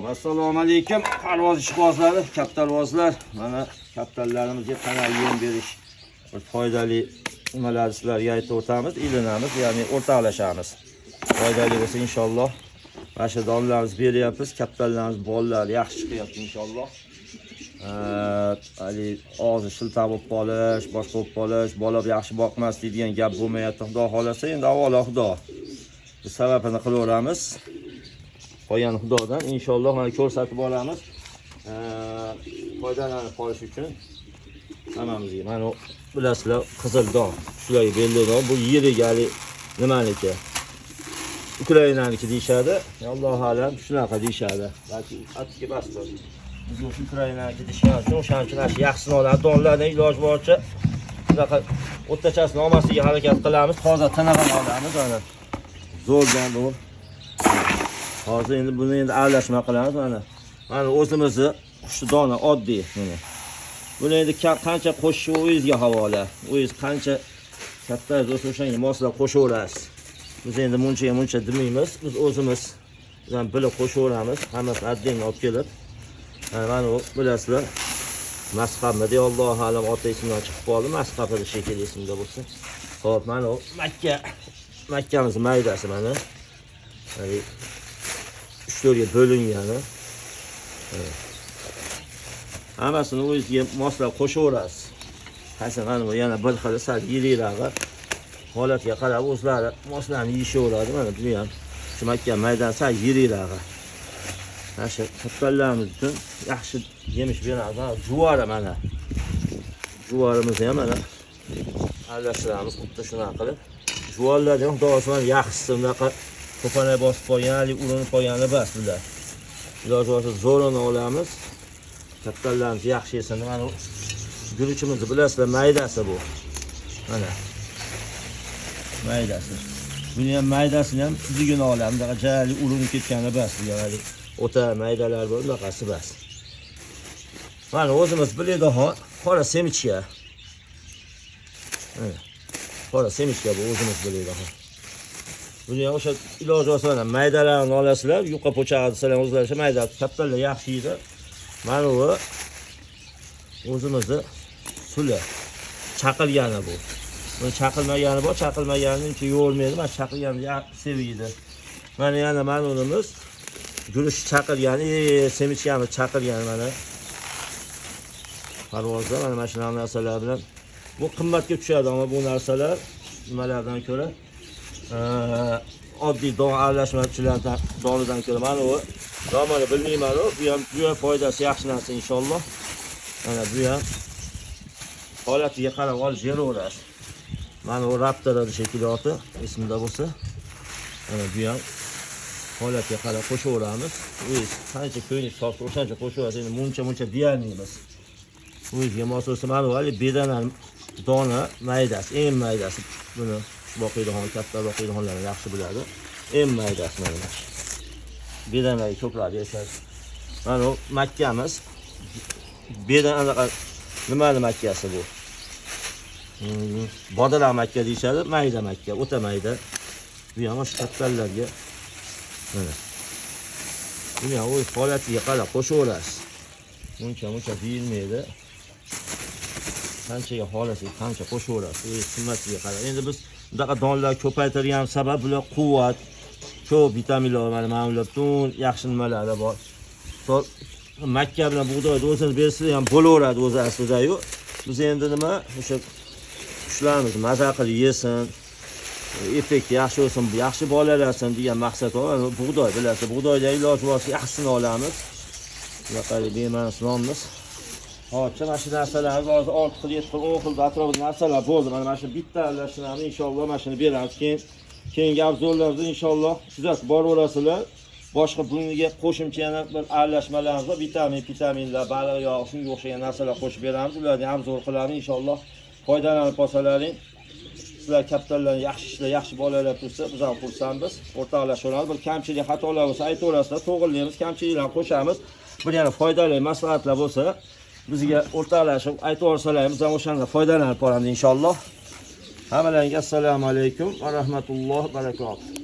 Assalomu alaykum parvoz ishqibozlari, kaptarvozlar. Mana kaptarlarimizga qanday yem berish bir foydali nimalarni sizlarga aytib o'tamiz, ilinamiz, ya'ni o'rtoqlashamiz. Foydali bo'lsa inshaalloh. Mana shu donlarimizni beryapmiz, kaptarlarimiz bolalari yaxshi chiqyapti inshaalloh. Haligi og'zi shilta bo'lib qolish, boshqa bo'lib qolish, bola yaxshi boqmas deydigan gap bo'lmayapti, Xudo xohlasa. Endi avvalo Xudo. Biz sababini qilaveramiz. Qolgan Xudodan inshaalloh, mana ko'rsatib boramiz. Foydalanib qolish uchun hammamizga mana u bilasizlar, qizil don, shularga belli don, bu yirik hali nimaniki? Ukrainaniki deyishadi. Allohu alam, shunaqa deyishadi. Balki atga basdir. Biz o'sha Ukrainaniki deyishgan uchun, o'shaning uchun ana shu yaxshisini olamiz. Donlardan iloji boricha shunaqa o'rtachasini olmaslikka harakat qilamiz. Toza tinig'ini olamiz mana. Zo'rdan bu. Hozir endi buni endi aralashma qilamiz mana. Mana o'zimizni qushni doni oddiy buni. Buni endi qancha qo'shishi o'zingizga havola. O'zingiz qancha katta bo'lsa, o'shanga moslab qo'shaverasiz. Biz endi munchaga muncha demaymiz. Biz o'zimiz bilan bilib qo'shaveramiz. Hammasini отдельно olib kelib. Mana bu bilasizlar. Masxabmi deya, Allohu alam, ota esimdan chiqib qoldi. Masxab edi shekilli, esimda bo'lsa. Xo'p, mana bu makka. Makkamiz maydasi mana. Hani 3-4ga bo'lingani. Mana. Hammasini o'zingizga moslab qo'shaverasiz. Qaysi mana bu yana bir xili, sal yirikrog'i. Holatga qarab o'zlari moslarni yeyishaveradi. Mana bu ham shu makka maydani sal yirikrog'i. Mana shu kaptarlarimiz uchun yaxshi yemish beradi. Mana juvari mana. Juvarimizni ham mana aralashtiramiz xuddi shunaqa qilib. Juvarlarni ham xudo xohlasa mana yaxshisi, bunaqa to'polak bosib qolgan, haligi urinib qolgani bas bular. Iloji bo'lsa zo'rini olamiz. Kaptarlarimiz yaxshi yesin. Mana bu guruchimizni bilasizlar, maydasi bu. Mana. Maydasi. Buni ham maydasini ham tuzugini olamiz. Bunaqa jali urinib ketgani bas bular, haligi o'ta maydalar bor, bunaqasi bas. Mana o'zimiz biladigan qora семечка. Mana. Qora семечка bu o'zimiz biladigan. Buni ham o'sha iloji bo'lsa mana maydalarini olasizlar, yuqa po'chag'i desalar o'zlari o'sha mayda, kaptarlar yaxshi yeydi. Mana bu o'zimizni suli chaqilgani bu. Buni chaqilmagani bor, chaqilmaganini uncha yo'rmaydi, mana chaqilgani seviydi. Mana yana mana unimiz guruch chaqilgani, семечка miz chaqilgani mana. Parvozda mana shunaqa narsalar bilan bu qimmatga tushadi, ammo bu narsalar nimalardan ko'ra, oddiy don aralashmachilardan donidan ko'ra mana bu nomini bilmayman, bu ham foydasi yaxshi narsa inshaalloh. Mana bu ham holatiga qarab olib beraverasiz. Mana bu Raptor shekilli oti, esimda bo'lsa. Mana bu ham holatga qarab qo'shaveramiz. O'zingiz qancha ko'nglingiz topsa, o'shancha qo'shaverasiz. Endi muncha muncha deyolmaymiz. O'zingizga mos bo'lsa, mana bu haligi bedanani dona maydasi, eng maydasi. Buni boqiydigan, katta boqiydiganlar yaxshi biladi. Eng maydasi mana shu. Bedanaga ko'proq berishadi. Mana bu makkamiz. Bedan anaqa nimani makkasi bu? Bodala makka deyishadi, mayda makka, o'ta mayda. Bu ham o'sha kattalarga. Mana. Buni ham o'z holatiga qarab qo'shaverasiz. Muncha muncha deyilmaydi. Qanchaga xohlasangiz qancha qo'shaverasiz, o'z himmatiga qarab. Endi biz bunaqa donlar ko'paytirgan sabab bular quvvat, ko'p vitaminlar, mana bular butun yaxshi nimalari bor. Misol makka bilan bug'doyni o'zini bersa ham bo'laveradi o'zi aslida-yu. Biz endi nima, o'sha qushlarimiz maza qilib yesin, effekt yaxshi bo'lsin, yaxshi bolalasin degan maqsad bor. Mana bug'doy bilasiz, bug'doyda iloji bo'lsa yaxshisini olamiz. Bunaqa bema'nisini olamiz. Hozircha mana shu narsalarimiz hozir 6 xil, 7 xil, 10 xil atrofida narsalar bo'ldi. Mana shu bitta aralashtiramiz, inshaalloh mana shuni beramiz. Keyin keyingi обзор larda inshaalloh kuzatib boraverasizlar. Boshqa bunga qo'shimcha yana bir aralashmalarimiz bor, vitamin, vitaminlar, baliq yog'i, shunga o'xshagan narsalar qo'shib beramiz. Ularni обзор qilamiz inshaalloh. Foydalanib qolsalaring, sizlar kaptarlar yaxshi ishlar, yaxshi bolalar tursa, biz ham xursandmiz. O'rtoqlashaveramiz. Bir kamchilik, xatolar bo'lsa aytaverasizlar, to'g'rilaymiz, kamchiliklarni qo'shamiz. Bir yana foydali maslahatlar bo'lsa, bizga o'rtoqlashib aytib yuborsalar, biz ham o'shanda foydalanib qolamiz inshaalloh. Hammalaringga assalomu alaykum va rahmatullohi va barakatuh.